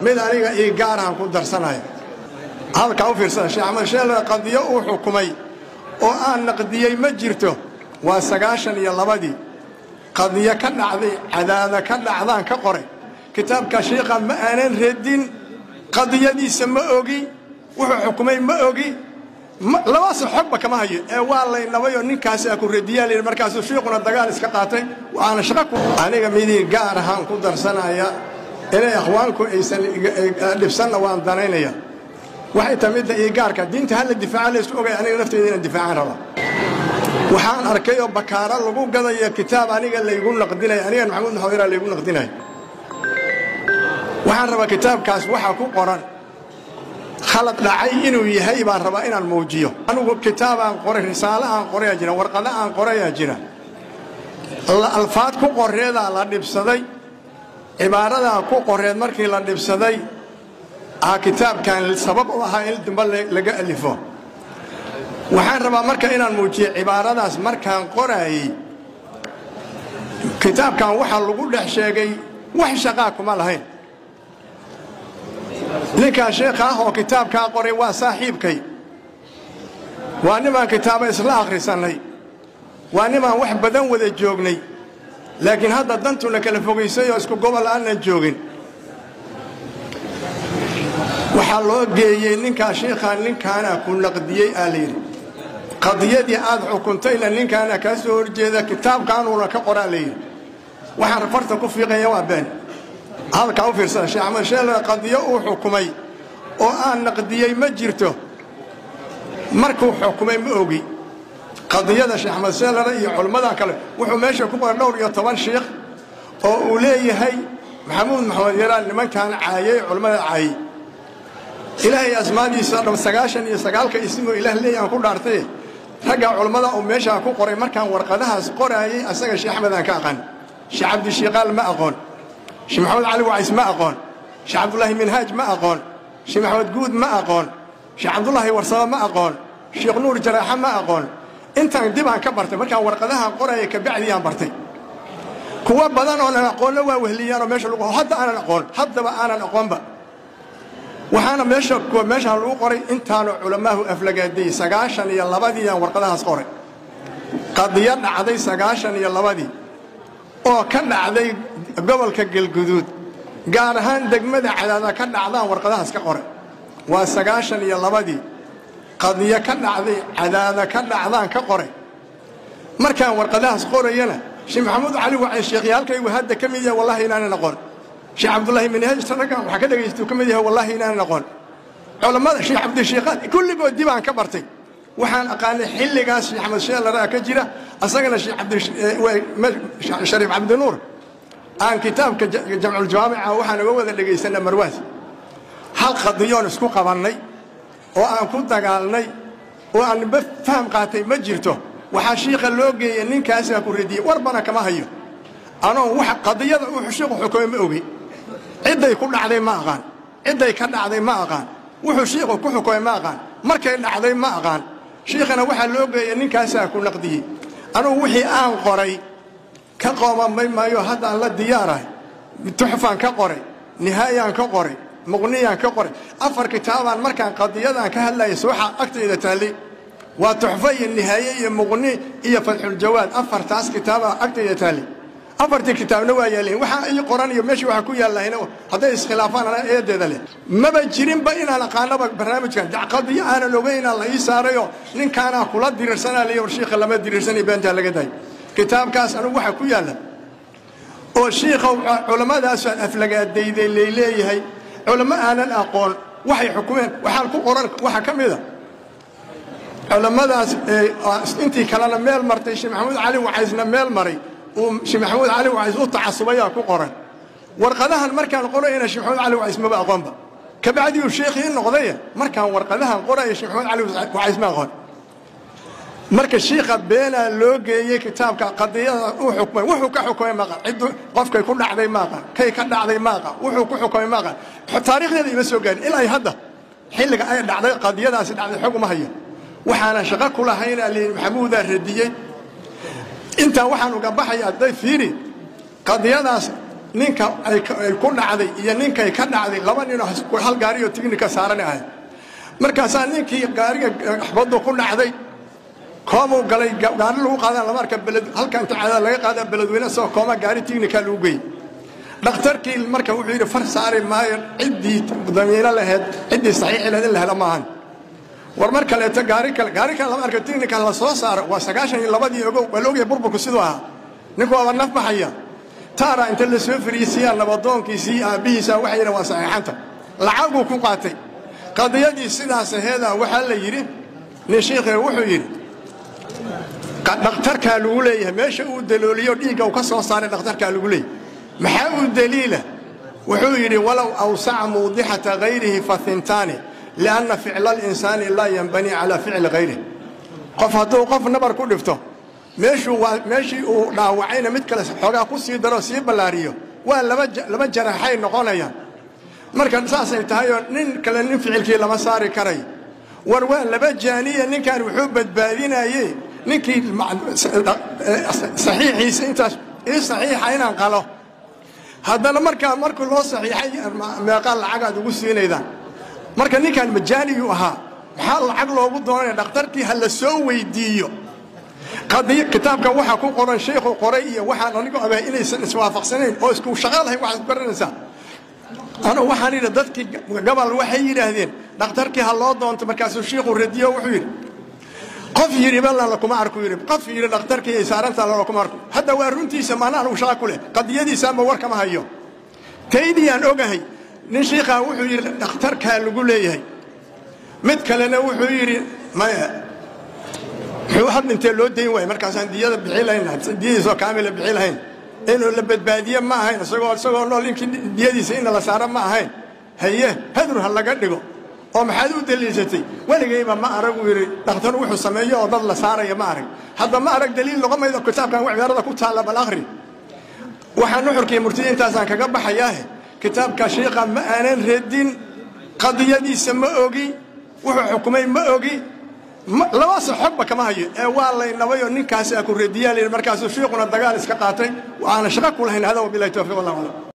Mid aniga ii gaarahan ku darsanaya, halkaa u fiirsada. Sheekh Axmed Sheelare qadiyo uu xukumay oo aan naqdiyey ma jirto. Waa 92-dii, qadiyo ka dhacday Cadaada ka dhacdaan ka qoray kitaabka. Shiikha ma aanan radin, qadiyadiisa ma ogi, wuxuu xukumay ma ogi, labaas xogba kama hayo. Ee waa laynabayoo ninkaasaa ku radiyaa layidhi. Markaasuu shiikhuna dagaal iska qaatay, waana shaqo ku aniga midii gaar ahaan ku darsanaya. Inay akhwaanku aysan dhibsanna waan danaynaya. Waxay tahay midda ii gaarka: diinta hala difaaca laysku ogay, aniga nafteyda inaan difaacaan raba. Waxaan arkay oo bakaaro lagu gadayo kitaab aniga laygu naqdinayo, aniga Maxamuud Maxamed laygu naqdinayo. Waxaan rabaa kitaabkaas waxaa ku qoran khalad dhacay inuu yahay baan rabaa inaan muujiyo. Anigu kitaabaan qoray, risaalo aan qorayaa jira, warqado aan qorayaa jira, alfaad ku qoreedaa la dhibsaday, cibaaradaa ku qoreed. Markii la dhibsaday aa kitaabkan sabab u ahaa in dambe laga alifo. Waxaan rabaa marka inaan muujiyo cibaaradaas markaan qoraayey kitaabkan waxaa lagu dhex sheegay wax shaqaa kuma lahayn. Ninkaa sheekha ah oo kitaabkaa qoray waa saaxiibkay, waa nimaan kitaaba isla akhrisannay, waa nimaan wax badan wada joognay, laakiin hadda dantuna kala fogaysay oo isku gobol aanan joogin. Waxaa loo geeyey ninkaa sheikhaa, ninkaanaa ku naqdiyey aa layidhi, qadiyadii aad xukuntayna ninkaana kaa soo horjeeda, kitaabkaanuuna ka qoraa layidhi. Waxaan farta ku fiiqaya waa been. Halkaa u fiirsada. Sheekh Axmed Sheelare qadiyo uu xukumay oo aan naqdiyey ma jirto. Markuu xukumay ma ogi. Qadiyada Sheekh Axmed Sheelare iyo culimmadan kale wuxuu meesha ku qoray dhowr iyo toban shiikh oo uu leeyahay Maxamuud Maxamed Yaraan nimankaan caayay, culimmada caayay. Ilaahay asmaadiisa dham, 99-ka ismoo Ilaah leeyahay aan ku dhaartay, ragga culummada uu meeshaa ku qoray markaan warqadahaas qoraayay asaga Sheekh Axmed aan ka aqaan, Sheekh Cabdishiiqaal ma aqoon, Sheekh Maxamed Cali Wacays ma aqoon, Sheekh Cabdulaahi Minhaaj ma aqoon, Sheekh Maxamed Guud ma aqoon, Sheekh Cabdulaahi Warsamo ma aqoon, Sheekh Nuur Jaraaxa ma aqoon. Intaan dib aan ka bartay markaan warqadaha qoraya kabacdiyaan bartay. Kuwo badan oonan aqoonna waa wehliyaanoo meesha lagu hadda aanan aqoon, haddaba aanan aqoonba. Waxaana meesha meeshaan lagu qoray intaanu culamaahu aflagaadiyey. 92-dii aan warqadahaas qoray, qadiyo dhacday 92-dii oo ka dhacday gobolka Galguduud, gaar ahaan degmada Cadaada ka dhacdaan warqadahaas ka qoray. Waa 92-dii, qadiyo ka dhacday Cadaada ka dhacdaan ka qoray. Markaan warqadahaas qorayana Sheekh Maxamuud Cali Wacay sheekhyaalkaygu hadda ka mid yahay, wallahi inaanan aqoon. Sheekh Cabdullaahi Minhaaj raggan waxaa ka dhagaystuu ka mid yahay, wallahi inaanan aqoon. Culammada Sheekh Cabdishiiqaad kulligood dib aan ka bartay. Waxaan aqaanay xilligaas Sheekh Axmed Sheelaraa ka jira, asagana Sheekh Cabdishariif Cabdinuur aan kitaabka Jamculjawaamica waxaan uga wada dhegaysanay Marwaas. Hal qadiyoon isku qabannay oo aan ku dagaalnay oo aan ba faham qaatay ma jirto. Waxaa shiikha loo geeyey ninkaasaa ku radiyey, warbana kama hayo. Anoon wax qadiyada uu shiikhu xukumay ma ogi, cidday ku dhacday ma aqaan, cidday ka dhacday ma aqaan, wuxuu shiikhu ku xukumay ma aqaan, markay dhacday ma aqaan. Shiikhana waxaa loo geeyey ninkaasaa ku naqdiyey. Anugu wixii aan qoray ka qoomamay maayo, hadda aan la diyaarahay. Tuxfaan ka qoray, Nihaayaan ka qoray, Muqniyaan ka qoray, afar kitaabaan markaan qadiyadaan ka hadlaya suuxa agtayda taallay. Waa Tuxfo iyo Nihaaye iyo Muqni iyo Fatxuljawaad, afartaas kitaabaa agtayda taallay. Afartii kitaabna waa yaaleen. Waxaa ii qoran iyo meeshii waxaa ku yaallahayna hadday iskhilaafaan anaa eedeeda leh. Maba jirinba inaan aqaanaba barnaamijkan. Qadiyo aanan ogeynaa la ii saarayoo ninkaanaa kula diriirsanaa leeya. War shiikha lama diriirsanay, beentaa laga daay. Kitaabkaas anugu waxaa ku yaalla oo shiikha culammadaasoo aflagaadayday layleeyahay, culamo aanan aqoon waxay xukumeen waxaan ku qoran. Waxaa ka mida culammadaas intii kalena meel martay, Sheekh Maxamuud Cali Wacaysna meel maray, uu Sheekh Maxamuud Cali Wacays u tacasubayaa ku qoran warqadahan. Markaan qorayna Sheekh Maxamuud Cali Wacays maba aqoonba, kabacdii uu sheekhii noqday. Markaan warqadahan qoraya Sheekh Maxamuud Cali Wacays ma aqoon. Marka shiikha beenaa loo geeyey kitaabka. Qadiyada uu xukmay, wuxuu ka xukumay ma aqaan, ciddu qofkay ku dhacday ma aqaan, kay ka dhacday ma aqaan, wuxuu ku xukumay ma aqaan. Taariikhdeeda ima soo gaarin ilaa hadda. Xilliga ay dhacday qadiyadaasi dhacday xog uma hayo. Waxaanan shaqo ku lahayn layidhi Maxamuudaa radiyey. Intaa waxaan uga baxaya hadday fiiri qadiyadaas Ninka ay ku dhacday iyo ninkay ka dhacday laba ninoo hal gaariyo tignika saaran ahayd. Markaasaa ninkii gaariga xabaddu ku dhacday koomuu galay, gaari lagu qaadaan lama arka beled, halka inta cadaa laga qaadaa beledweyne isagoo kooma gaari tignika lagu geeyey. Dhakhtarkii marka wuxuu yidhi far saari maayo, ciddii damiino laheyd, ciddii saxiixi laheyd in la helo maahan. War mar kaleeto gaari kale, gaari kale lama arko tignika la soo saaro. Waa 92-dii, ogow, waa la ogyahay burburku siduu ahaa. Ninku waaba naf baxaya. Taara inta la soo fariisiyaa nabadoonkiisii aabbihiisa waxay yidhahan waa saxiixanta, lacaguu ku qaatay. Qadiyadii sidaas aheedaa waxaa la yidhi nin shiikhee wuxuu yidhi dhakhtarkaa lagu leeyahay meesha uu dalooliyo dhiigga uu ka soo saaray, dhakhtarkaa lagu leeyahay. Maxaa uu daliila? Wuxuu yidhi walow awsaca muudixata hayrihi fahintaani lianna ficla alinsaani laa yanbanii calaa ficli hayrihi. Qof hadduu qof nabar ku dhifto, meeshuu waa meeshii uu dhaawacayna mid kale xoogaa ku sii daro sii ballaariyo, waa laba jaraxay noqonayaan. Marka saasay tahayoo nin kale nin ficilkii lama saari karay. War waa laba jaaniya, ninkan wuxuu badbaadinaye ninkii saxiixiisa intaas ii saxiixa inaan qalo. Haddana markaa markii loo saxiixay meeqaa lacagaad ugu siinaydaan? Marka ninkan majaaniyuu ahaa, maxaa lacag loogu doonaya? Dhakhtarkii ha la soo weydiiyo. Qadiy kitaabka waxa ku qoran sheekhu qoray iyo waxaan anigu abaa inaysan iswaafaqsanayn oo isku shaqo lahayn waxaad ku garanaysaa. Anu waxaan yidhi dadkii gabal waxay yidhaahdeen dhakhtarkii ha loo doonto. Markaasuu shiikhu radiyo, wuxuu yidhi qof yidhi ballan kuma arku, yidhi qof yidhi dhakhtarkii ay saarantaa lala kuma arko. Hadda waa runtiisa, maana anugu shaqa ku leh qadiyadiisa ama war kama hayo, taydiyaan ogahay. Nin shiikhaa wuxuu yidhi dhakhtarkaa lagu leeyahay, mid kalena wuxuu yidhi maya, muxuu had intee loo dayn waayey? Markaasaan diyada bixi lahayn, diyadiisoo kaamila bixi lahayn. Inuu la badbaadiye ma ahayn isagoo nool inkii diyadiisa in la saaro ma ahayn. Haye, hadur ha laga dhigo. Oo maxaad u daliilsatay? Weligayba ma arag uu yidhi dhakhtar wuxuu sameeyo oo dad la saaraya ma arag. Hadda ma arag daliil noqon maydo. Kitaabkan wax cibaarada ku taalla bal akhri. Waxaan nuxurkii murtida intaasaan kaga baxayaahe, kitaabka shiikha ma aanan radin, qadiyadiisa ma ogi, wuxuu xukumay ma ogi, labase xogba kama hayo. Ee waa laynabayoo ninkaasi a ku radiyaa layidhi. Markaasuu shiikhuna dagaal iska qaatay, waana shaqo ku lahayn. Hada wabilahi tawfiiq, wallahu aclam.